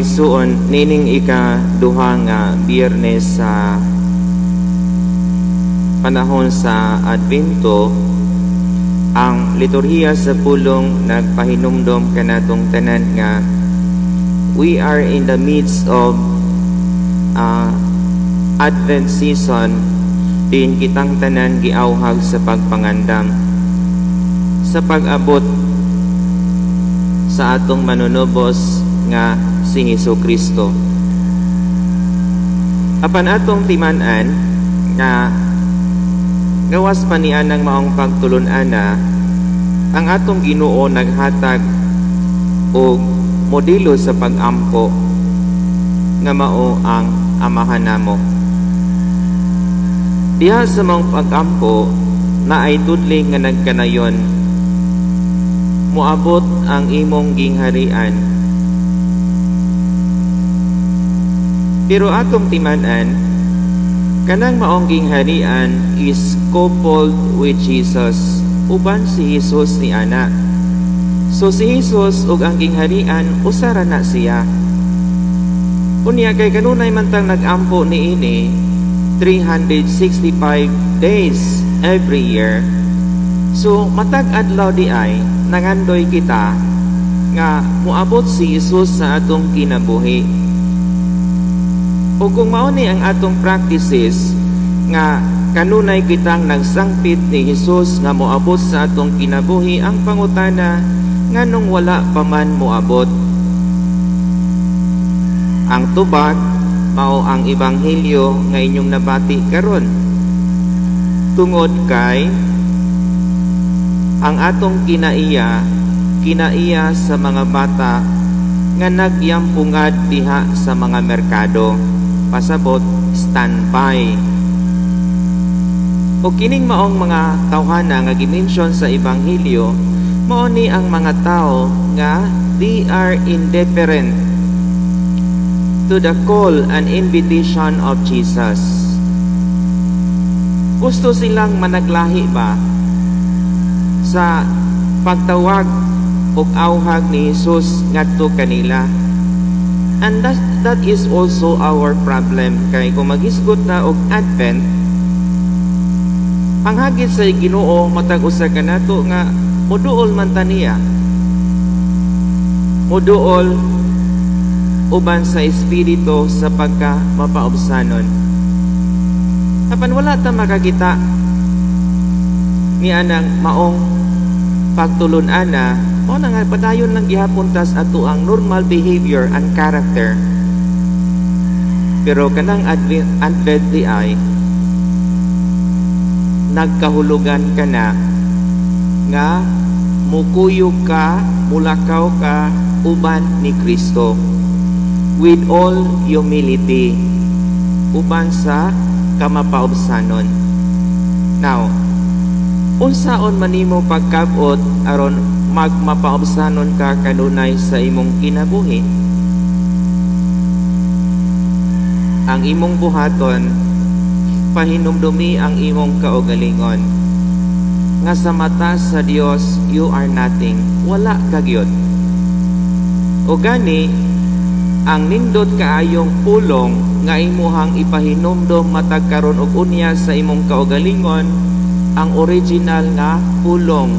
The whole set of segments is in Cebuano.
Igsuon, nining ika-2 nga Biyernes sa panahon sa Advento, ang liturhiya sa pulong nagpahinumdom kanatong tanan nga we are in the midst of Advent season din kitang tanan giawhag sa pagpangandam sa pag-abot sa atong manunubos nga si Hesus Kristo. Apan atong timan-an nga gawas pa niya ng maong pagtulun-ana, ang atong Ginoo naghatag og modelo sa pag-ampo nga mao ang Amahan Namo. Diha sa maong pag-ampo naay tudli nga nagkanayon, "Moabot ang imong gingharian." Pero atong timan-an, kanang maong gingharian is coupled with Jesus, uban si Jesus ni ana. So si Jesus ug ang gingharian, usa ra na siya. Unya kay kanunay man tang nag-ampo niini 365 days every year. So matag adlaw di ay nangandoy kita nga moabot si Jesus sa atong kinabuhi. O kung mao ni ang atong practices nga kanunay kitang nagsangpit ni Jesus nga moabot sa atong kinabuhi, ang pangutana, nganong wala pa man moabot? Ang tubag mao ang ebanghelyo nga inyong nabati karon. Tungod kay ang atong kinaiya, kinaiya sa mga bata nga nagyampungad diha sa mga merkado. Pasabot, standby. O kining maong mga tawhana nga gi-mention sa ebanghelyo, mao ni ang mga tao nga they are indifferent to the call and invitation of Jesus. Gusto silang managlahi ba sa pagtawag ug awhag ni Jesus ngadto kanila. And that is also our problem kay kung maghisgot na og Advent, ang hagit sa Ginoo matag usa kanato nga moduol man ta niya. Moduol uban sa espiritu sa pagka mapaubsanon. Apan wala ta makakita ni anang maong pagtulun-ana, mao na nga padayon lang gihapon tas ato ang normal behavior and character. Pero kanang Advent di ay nagkahulugan ka na nga mukuyog ka, mulakaw ka uban ni Kristo with all humility uban sa kamapaubsanon. Now, unsaon man nimo pagkabot aron magmapaubsanon ka kanunay sa imong kinabuhi? Ang imong buhaton, pahinumdumi ang imong kaugalingon nga sa mata sa Dios you are nothing, wala ka gyud. O gani ang nindot kaayong pulong nga imuhang ipahinumdom matag karon og unya sa imong kaugalingon, ang original nga pulong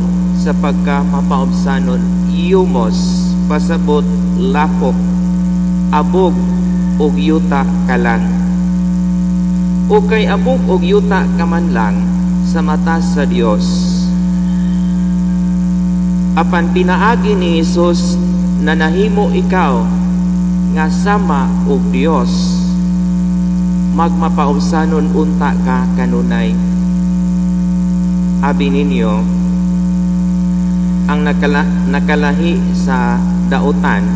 sa pagka mapaubsanon, yumos, pasabot lapok, abog ug yuta ka lang. O kay abog ug yuta ka man lang sa mata sa Dios, apan pinaagi ni Jesus na nahimo ikaw nga sama og Dios, magmapaubsanon unta ka kanunay. Abi ninyo ang nakalahi sa dautan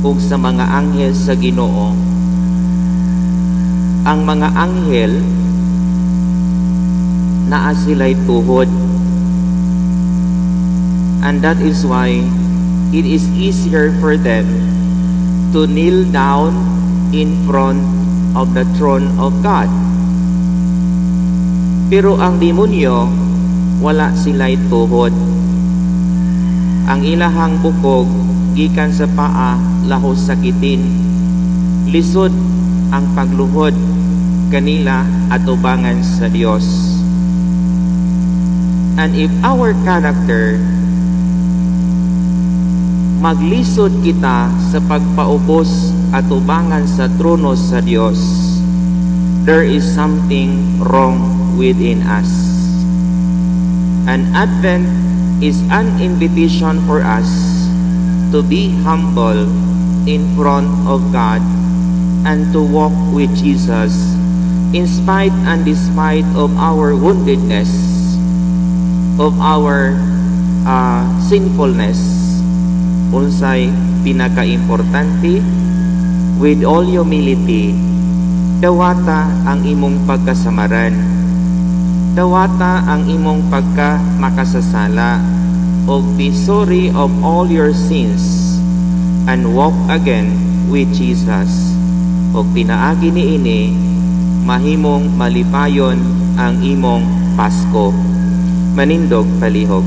ug sa mga anghel sa Ginoo. Ang mga anghel naa sila'y tuhod. And that is why it is easier for them to kneel down in front of the throne of God. Pero ang demonyo, wala sila'y tuhod. Ang ilahang bukog Gikan sa paa, lahos sakitin. Lisod ang pagluhod kanila atubangan sa Dios. And if our character, maglisod kita sa pagpaubos atubangan sa trono sa Dios, there is something wrong within us. And Advent is an invitation for us to be humble in front of God and to walk with Jesus in spite and despite of our woundedness, of our sinfulness. Unsay pinakaimportante, with all humility, dawata ang imong pagkasamaran. Dawata ang imong pagka makasasala og be sorry of all your sins and walk again with Jesus. Og pinaagi niini, mahimong malipayon ang imong Pasko. Manindog palihog.